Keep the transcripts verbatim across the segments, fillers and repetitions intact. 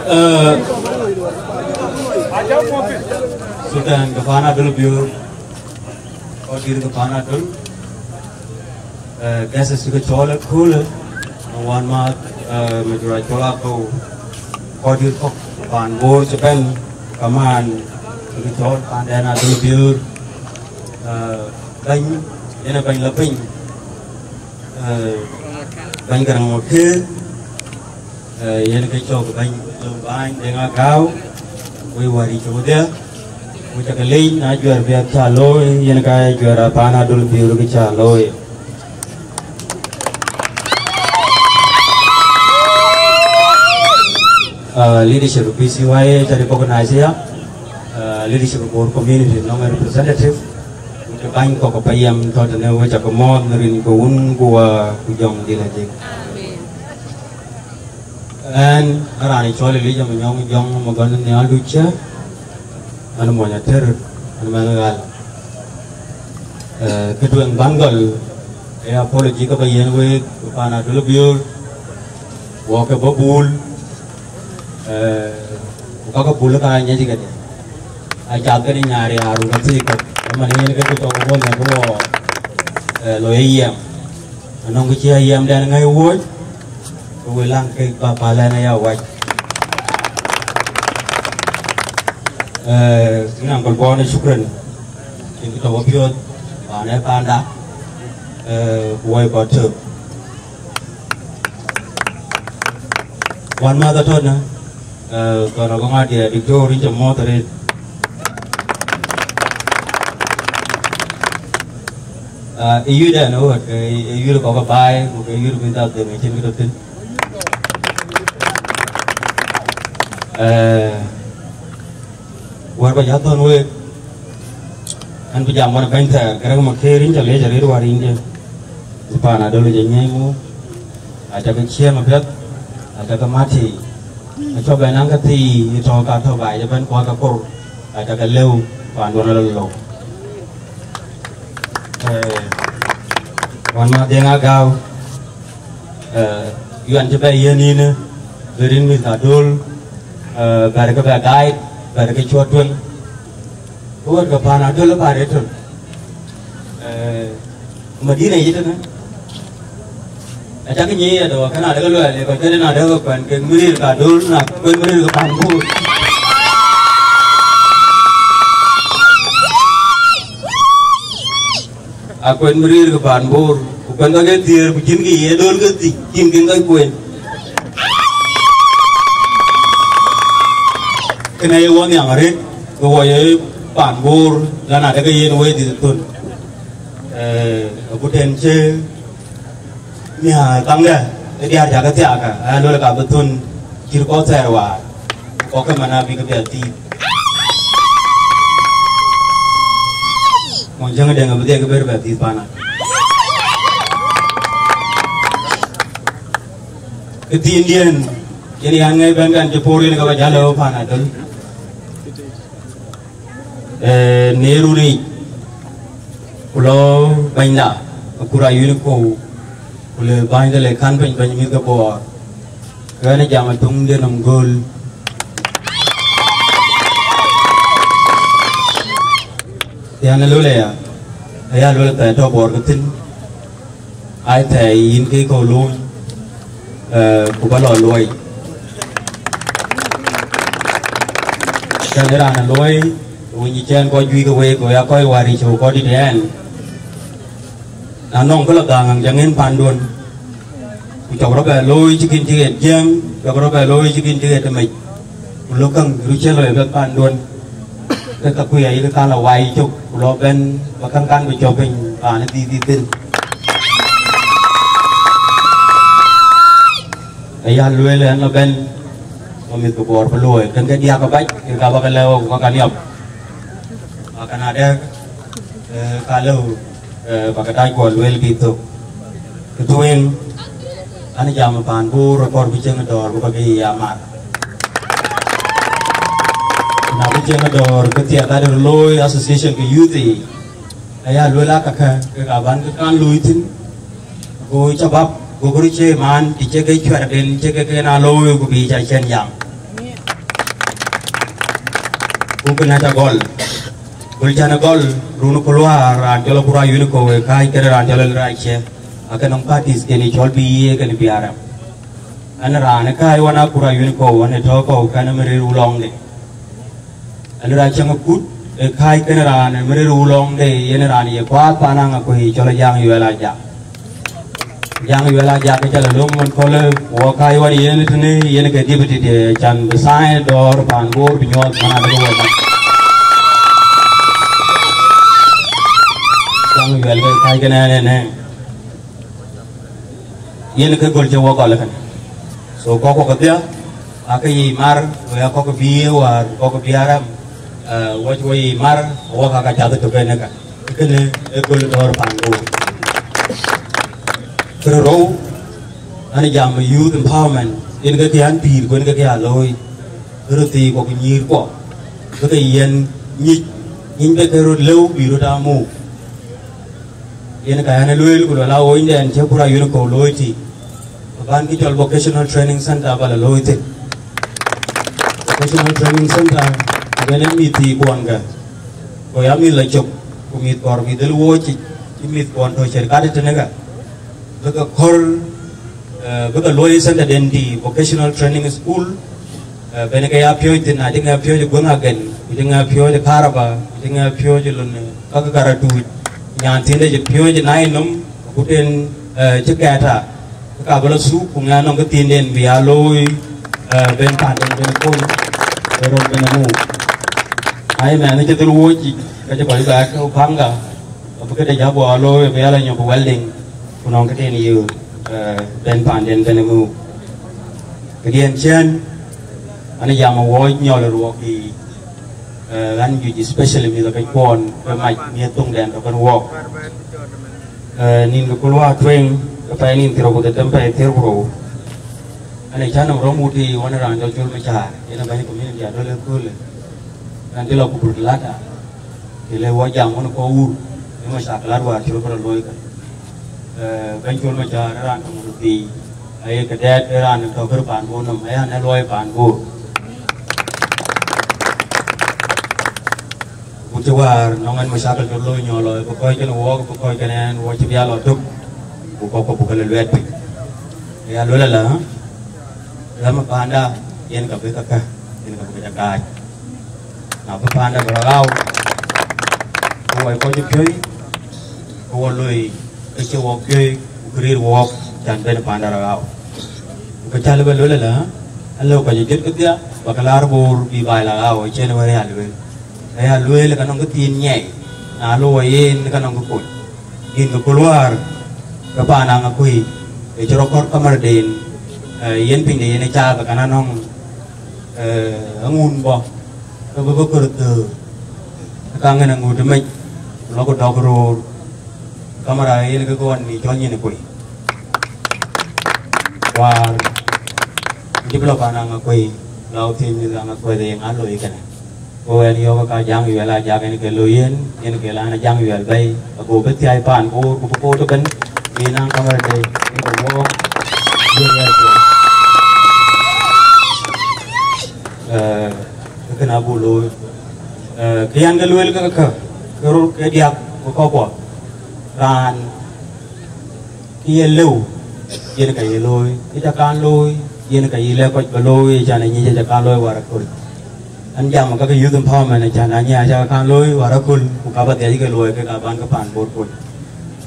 Eh, Sultan ke Panadol Bior, Kodir ke Panadol, eh, guests ke cɔl ë köölë, wan ma, eh, Majura cɔl Akou, Kodir kɔ̈k, pan Bor cï bɛ̈n, kaman, ke cɔl panden Adol Bior, eh, bɛ̈ny, yen ë bɛ̈ny la piny, eh, bɛ̈ny Garaŋ Maker, Eh, yen ke cɔk bɛ̈ny lɔ bäny Deŋ Agäu, wek wäric cï wedhie, ku cä ke leec na juɛ̈r biɛth cä looi, yen ka juɛ̈r apan Adol Bior ke cä looi. Ah, leadership P C Y A cä recognize ya, ah, leadership Bor community nɔŋ representative, ku cï bäny kɔ̈k payam tɔ̈ tënë wek cä ke mɔ̈ɔ̈th në rin ke Wun ku Wä ku Jɔŋdït Lajik. Ɣɛn, ë raan cɔl Elijah Manyɔk Jɔŋ Magɔn Nhial Ducë, ɣɛn mony Atër, ɣɛn mɛnh Ɣal. Eh, kë tueŋ bän gɔl, ee apology ke bä yiɛ̈n week, ku pan Adol Bior, wɔ ke bä bul, eh, ku ka ke bul ka nyiɛc kedhie. Acath kënë nyaar yaar, ku ka thii kɔ̈k, ëmën yen ke kë cɔk bɔ̈ nhial ku wɔ, eh, lɔ ye yiɛm. Anɔŋ kë cï ayiɛmden ŋäi wuɔ̈c, ke we läŋ kek bä päl ɛn aya wac. Eh, ŋaŋ kɔl bɔ̈n, shukran. Cïn kë tɔ̈ wä piɔ̈ɔ̈th, paan ë panda, eh, ku wai kɔt tök. Wan math atɔ̈ në, eh, kɔn agɔŋ adiɛ Victor in cä mɔ̈ɔ̈th arëët. Ah, ë yïdɛn ë ɣöt, ke ë yïr kɔk ë baai, ku ke yïr mïth adhem ë cïn kë tɔ̈ thïn. Eh, wär bä jɔ thɔ̈n week, an bï jam wan ë bɛ̈ny thɛɛr, Garaŋ Maker in cä leec arëët wäär yïn jë. Pan Adol jɛ nyɛɛny mu, acä ke ciëŋ apiɛth, acä ke mat thii. Acɔ bɛn an ke thii ë tɔ̈ ka tɔ̈ baai ëbɛ̈n kuak ke kor, acä ke lëu panduɔn alɔ lou. Eh, wan ma Deŋ Agäu, eh, yuan cï bɛ yiɛ̈n yïn, bï rin mïth Adol, eh, bɛ̈r ke bɛ guide, bɛ̈r ke cuɔt tueŋ. Ku wär ke pan Adol ë pan ë tön. Eh, Madina yic tënë. Acäk nyic yadë wä, kënë adekë luɛɛl, ye kɔc kënë na dɛ̈k ke kuɛn kek mïrïr ka Adol, na kuɛn mïrïr ke pan Bor. A kuɛn mïrïr ke pan Bor, ku kuɛn ka ke thiëër, ku cïn kë ye Adol ke thic, cïn kën ka kuɛn. Kënë ye wɔ nhiaŋ arëët, ke wɔ ye pan Bor, lan adekë yen wëi dhïth thön. Eh, ku tën cï miäär kaŋdɛ ë diäär cä ke thiaakë, aya luel ka bï thön cït kɔc thɛɛr waar, kɔc ke man abï ke piɛth tiit. Mony cäŋ Deŋ abï dhiɛl ke bɛ̈r bɛ thiith pan Adol. Këthiindiɛ̈n, yen yan ŋɛi bɛ̈n kan cï por yen ke bä jäl ë pan Adol. Eh, në run yic, ku lɔ bɛ̈nyda, Akura Yunikou, ku le bänyde le kän piny bɛ̈ny mïth ke Bor. Ɣɛn ë jam ë töŋ de nɔm göl. Yɛn ë lol aya, aya lol thɛɛr tɔ̈ Bor ke thïn. Ai thɛɛr yïn ke kɔ̈u lööny, eh, ku bä lɔ luɔi. Cän ë raan ë luɔi, ku nyi cɛn kɔc juëc ke week, ku ya kɔc wäär yic ku kɔc dït ɛn. Na nɔŋ kë lɔ dhaaŋ jaŋ en panduön, ku cɔk rɔt bɛ looi cï kïn cï ɣet jiëŋ, cɔk rɔt bɛ looi cï kïn cï ɣet mec. Ku lok käŋ röt cï lɔ ë bɛ̈th panduön, ke ka kuc ayï ke ka lɔ wai cök, ku lɔ bɛ̈n bä käŋ kan bï cɔk piny paan ë dhïth dhïth thïn. Aya lueel ɛn lɔ bɛ̈n, bä mïth ke Bor bï luɔi, kën ke diäk abac, ke ka bä ke lɛ̈k ɣok, ku ka ka niɔp. Akan adɛ̈k, eh, ka lëu, eh, bä ke dac kuɔ lueel bï thök. Kë tueŋ, an jam ë paan Bor ë kɔr bï cieŋ ë dɔ̈ɔ̈r bï kɔc bï ya mar. Na bï cieŋ ë dɔ̈ɔ̈r, ke thiɛk adï röt looi association ke youth yiic, aya lueel aa kakë, ke ka bän ke kan looi thïn, go cabap, go kërë cie man, të cie ke cuɛ̈rden, cie ke ken aa looi, ku bï ca ciɛ̈n jam. Ku kë näc agɔl, ku cän agɔl, run ku luaar, raan cɔl Akura Unico, ë kääc kënë raan cɔl Alirac Ciɛŋ, akë nɔŋ parties kën cɔl B A kën B R M. An raan ë kääc wan Akura Unico, wan ë tɔ̈ kɔ̈u kɛn ë Merir Wulɔŋde. Alirac Ciɛŋ Akut, ë kääc kënë raan ë Merir Wulɔŋde, yen raan ye kuaath paan Aŋakuei cɔl Ajaŋ Yuɛl Ajak. Jaŋ Yuɛl Ajak ke cä lɔ löm man köölë, wɔ kääc wan yen tënë yen ke deputy de can bï sign dɔ̈ɔ̈r paan Bor bï nyuɔɔth man adeke wɔ. Jaŋ Yuɛl ke kääc kënë ɛn ënë. Yen ke gɔl cï wɔ gɔl kënë. So kɔ̈k kɔ̈k kedhia, aake yic mar, wek aa kɔ̈k bï ye wäär, kɔ̈k bï aram, eh, wɔ cï wɔ yic mar, wɔ ka ka cath tök ënë ka. Kënë ë gɔl dɔ̈ɔ̈r paan Bor. Kërë rou, an jam youth empowerment, yen ke kë an pïïr, ku yen ke kë a looi. Röt thii kɔ̈k nyïïr kuɔ, bï ke yiɛn nyic, nyic bï ke röt lëu, bï röt aa muk. Yen ka an ë lueel, ku luel a wonyden cï Akura Unico looi tï. Ban kë cɔl vocational training center ba la looi thïn. Vocational training center, ku bɛn ë mïth thii kuɔn kë. Ku ya mïth la cök, ku mïth kɔɔr bï dhil wooc, cï mïth kuɔn tɔ̈ shirkat tënë kë. Bï ke kɔ̈r, eh, bï ke luɔi center den dï vocational training school, eh, bɛn ke ya piööc thïn, na cï ŋɛ piööc ë guäŋ agen, ku cï ŋɛ piööc ë karaba, ku cï ŋɛ piööc ë lon, eh, ka ke karatuuc, nyan thiin de cï piööc ë nai nɔm, ku den, eh, cï kɛɛta, ke ka bï la thuk, ku ŋɛ nɔŋ ke thiin den bï ya looi, eh, ben panden ben kony, ben rɔt ben amu. Ai mɛn cï dhil wooc, ka cï kɔc bɛ ke panga, abï këde ja guɔ looi, bï ya la nyop welding, ku nɔŋ këden yï, eh, ben panden ben amu. Këdiɛn cän, an jam awuɔɔc nyɔl ruɔk yï, eh, ɣän juëc, especially mïth ke kuɔn, ke mac miëth thoŋden tɔ̈ kën wuɔɔk. Eh, nïn ke kul wäär tueŋ, ke pɛɛi nïn thiërrou ku dhetem pɛɛi thiër ku rou. An ë cän nɔm rɔm wut yï wan raan jɔl col Macar, yen ë bɛ̈ny community adol ëköölë. An cï lɔ ku bur lata, ke le wɔ jam ɣɔn kɔc wur, ë macaklat wäär cï röt bï rɔt looi kë. Eh, bɛ̈ny col Macar ë raan tɔ̈ ŋuɔ̈t thii, aye ke dɛɛt ë raan tɔ̈ kër paan Bor nɔm, aya në luɔi paan Bor. Ku cï wäär nɔŋ ɛn macakal col looi nyɔɔl lɔ, bï kɔc kën wɔɔk, bï kɔc kën ɛn wɔ cï bï ya lɔ tök, ku kɔ̈k kɔ̈k buk ke lɔ luɛɛt piny. Aya luel ala, ɣäm ë panda, yen ka bï käkkä, yen ka bï ke jɔ kaac. Na bï panda bï rɔ ɣau, ku wɔ kɔc cï piööc, ku wɔ loi, ke cï wɔk piööc, ku kë rëër wɔɔk, can ben panda rɔ ɣau. Ku kë cä lë bɛ luel ëlä, alëu kɔc ë jɔt kedhia, bä ke laar Bor bï baai la ɣau, acïn wën aya lueel. Aya lueel ka nɔŋ kë thiin nyiɛɛi, na lɔ wɔ yen ka nɔŋ kë kony. Yen kë kul wäär, ke paan Aŋakuei, ë cï rɔ kɔ̈r kamarden, eh, yen piny de yen ë caath, ka na nɔŋ, eh, aŋun bɔ̈, ke bï bï kɔ̈r dhöör, ke ka ŋën aŋut ë mec, ku lɔ ku dɔk roor, kamara yen ke kɔn mi cɔl nyin ë kuei. Wäär, cï bï lɔ paan Aŋakuei, lɔ thiëc mïth Aŋakuei, yen ŋa loi kënë. Ku ɛn yɔ̈ɔ̈k ka Jaŋ Yuɛl Ajak, yen ke loi yen, yen ke lan Jaŋ Yuɛl bɛ̈i, ago bï thiai paan Bor, ku bï koot ëbɛ̈n, yen naŋ kamarade, yen ke wɔɔk, yen ɣɛɛr kuɔn. Eh, ke kën abuk looi. Eh, kë yan ke lueel ke, ke, ke röt ke diäk ku kɔ̈k kuɔ. Raan kë ye lëu, yen ka ye looi. Kë ca kan looi, yen ka ye lɛ̈k kɔc bä looi, can ë nyic ca kan looi wäär aköl. An jam ka ke youth empowerment, can ë nyic ca kan looi wäär aköl, ku ka bä dhiac ke looi ke ka ban ke paan Bor kony.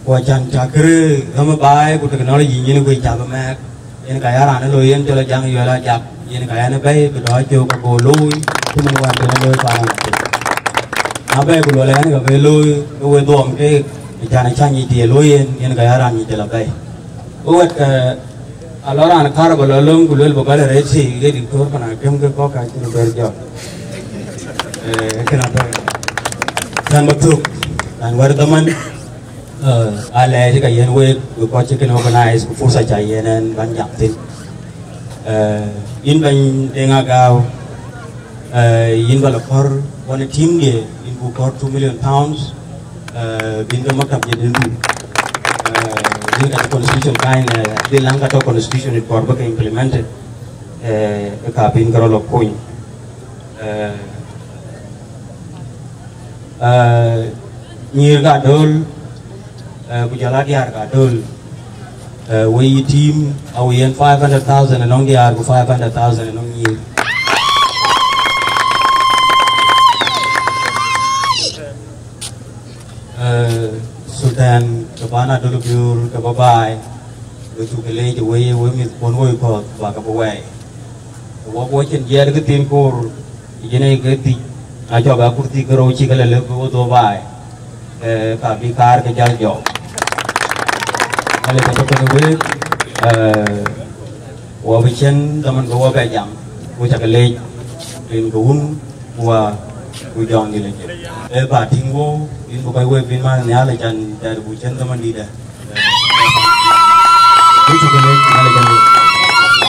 Ku can ca kërë ɣäm ë baai ku technology nyin kuc ca bä mɛɛk. Yen ka ya raan ë looi yen cɔl Jaŋ Yuɛl Ajak, yen ka yɛn ë bɛ̈i bï dɔ̈ɔ̈c cök ago looi, cï man wään tën ë looi paan Aŋakuei. Na bɛ̈i ku luɔl ɛn ka bï looi, ke we dhuɔɔm keek, ë can ë cä nyic të ye looi yen, yen ka ya raan nyic të la bɛ̈i. Ku wɛt ke alɔ raan karaba lɔ löŋ ku luel bï gɔl ë rɛɛt thii, ke diktor pan akëm ke kɔ̈k ka cïn bɛ̈r jɔt. Eh, kënë abɛ̈i. Can bä thök, raan wär dhaman. Eh, alɛɛc ka yen week, we kɔc cï kën organize, ku fursa ca yen ɛn ban jam thïn. Eh, yïn bɛ̈ny Deŋ Agau, eh, yïn bä la kɔ̈r wan ë team dië, yïn buk kɔ̈r two million pounds, eh, bïn ke maktab jëdïn bï. Eh, yïn ka constitution kain, eh, dhil läŋ ka tɔ constitution it kɔɔr bä ke implemented, eh, ka bïn ke rɔ lɔ kony. Eh, Eh, nyïïr ka döl, eh, ku jɔl a diäär ka döl. Eh, we yï team, a we yen five hundred thousand anɔŋ diäär ku five hundred thousand anɔŋ nyïïr. Eh, Sultan, ke pan Adöl Biöör, ke bä baai, we cuk ke leec we, we mïth kuɔn woi kɔ̈th, ba ke bï wɛɛi. Wok wo cïn jiɛɛr ke thin koor, yen ee ke thic, na cɔk a kurthi ke rou cï ke lë lëk wo dhou baai, eh, ka bï kaar ke jäl jɔk. Malë ke tɔ̈ kɔn week, eh, wo bï cïn dhaman ke wo bɛ jam, wo cak leec, rin ke wun, wa, ku jɔŋ dï lec. E ba tïŋ wo, rin ku kɔc week bïn man nhial, can dɛɛr ku cïn dhaman dït dɛ. Ku cuk leec, malë ke